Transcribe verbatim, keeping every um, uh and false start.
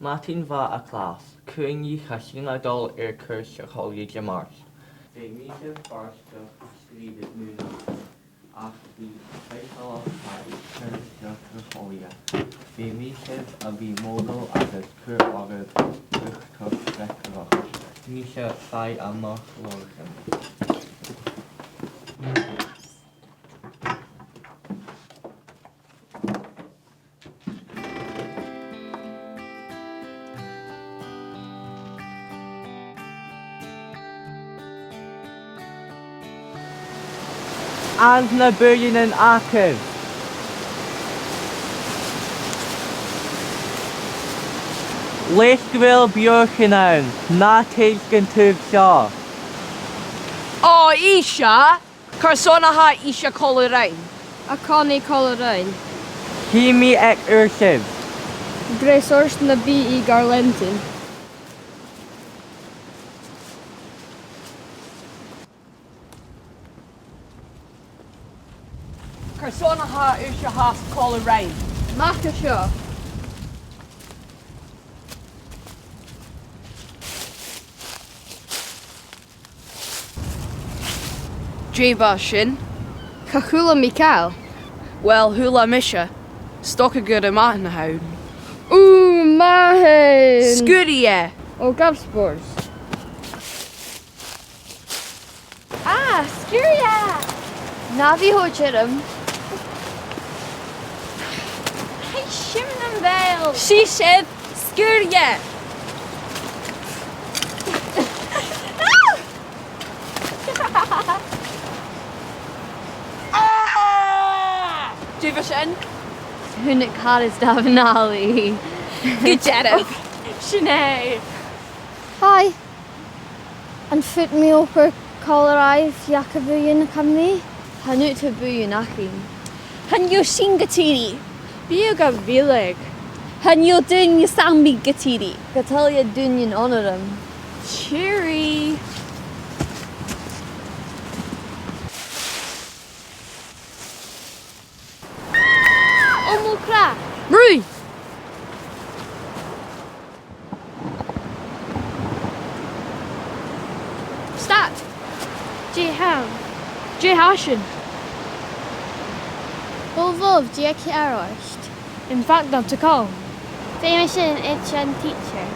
Madainn mhath, a chlas. Cuimhnich, tha sinn a' dol air cùrsa coille Dimàirt. Feumaidh sibh bàrdachd a sgrìobhadh mun àm, ach bidh spèis air cùrsa coille. Feumaidh sibh a bhith modhail agus cur orthu uchtach freagarrach. Nise, faigh a-mach leibh. An na buidhnean agaibh? Leis gu bheil beathaichean ann, na tuilleadh an taobh seo. Ò, ise! Carson a tha ise còmhla rinn? A' coimhead còmhla rinn. Chì mi aig uair sibh. Greas ort na bithidh gar leantainn. Carson a tha ise fhathast còmhla rinn? A-mach à seo. Dè bha sin? Cha chuala mi càil. Uill, chuala mise. 'S dòcha gur e mathan a th' ann. Ù, mathan! Sguir i e! Ò, gabh spòrs. Ah, sguir i e! Na bi cho tioram. Tha i a' seinn nam bheul. Seo sibh, sguir i e! Ah! Dè bha sin? Chunnaic Harris dà mhnaoi. Gu dearbh. Sin e. Hi. Am faod mi obair còmhla ribh, a Ghaeil? Chan fhaod thu buidheann againn. Chan eil sin gu tìr. Bidh gu bhith. Chan eil duine sam bith gu tìr. Gu toil leat daoine an-dràsta. Tìoraidh. Ò mo chreach. Ruith! Stad! Dè th' ann? Dè tha sin? Ò bhobh, dè tha ceàrr ort? In fact, not at all. Feumaidh sinn an teacher.